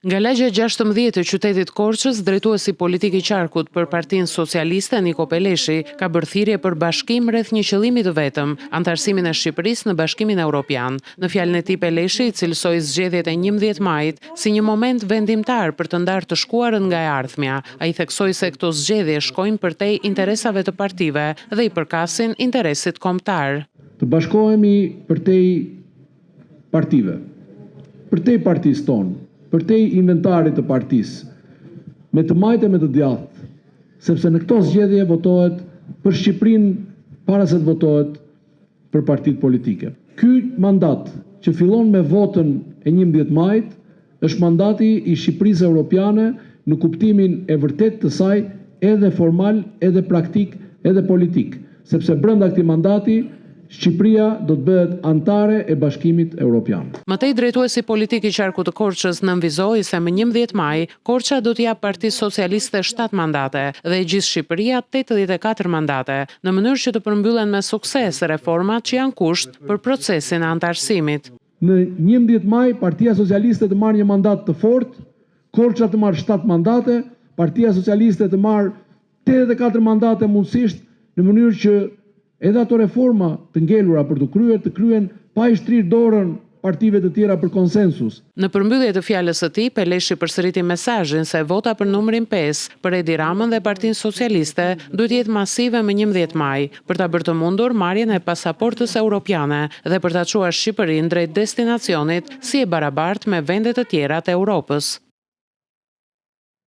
Nga lagja 16 e qytetit Korçës, drejtuesi politik i qarkut për Partinë Socialiste, Niko Peleshi, ka bërë thirrje për bashkim rreth një qëllimi të vetëm, anëtarësimin e Shqipërisë në Bashkimin Europian. Në fjalën e tij Peleshi i cilësoi zgjedhjet e 11 majit si një moment vendimtar për të ndarë të shkuarën nga e ardhmja. Ai theksoi se këto zgjedhje shkojnë përtej interesave të partive dhe i përkasin interesit kombëtar. Të bashkohemi përtej partive, përtej partisë tonë, përtej inventarit të partisë, me të majtë e me të djathtë, sepse në këto zgjedhje votohet për Shqipërinë para se të votohet për partitë politike. Ky mandat që fillon me votën e 11 majit është mandati i Shqipërisë Europiane në kuptimin e vërtetë të saj edhe formal, edhe praktik, edhe politik, sepse brenda këtij mandati Shqipëria do të bëhet anëtare e Bashkimit Europian. Më tej drejtuesi politik i qarkut të Korçës nënvizoi se më 11 maj Korça do t'i japë Partisë Socialiste 7 mandate dhe e gjithë Shqipëria 84 mandate, në mënyrë që të përmbyllen me sukses reformat që janë kusht për procesin e anëtarësimit. Në 11 maj Partia Socialiste të marrë një mandat të fortë, Korça të marrë 7 mandate, Partia Socialiste të marrë 84 mandate mundësisht, në mënyrë që edhe ato reforma të ngelura për të kryer, të kryen pa i shtrirë dorën partive të tjera për konsensus. Në përmbyllje të fjalës së tij, Peleshi përsëriti mesazhin se vota për numrin 5 për Edi Ramën dhe Partinë Socialiste duhet të jetë masive më 11 maj, për ta bërë të mundur marrjen e pasaportës europiane dhe për ta çuar Shqipërinë drejt destinacionit si e barabartë me vendet e tjera të Europës.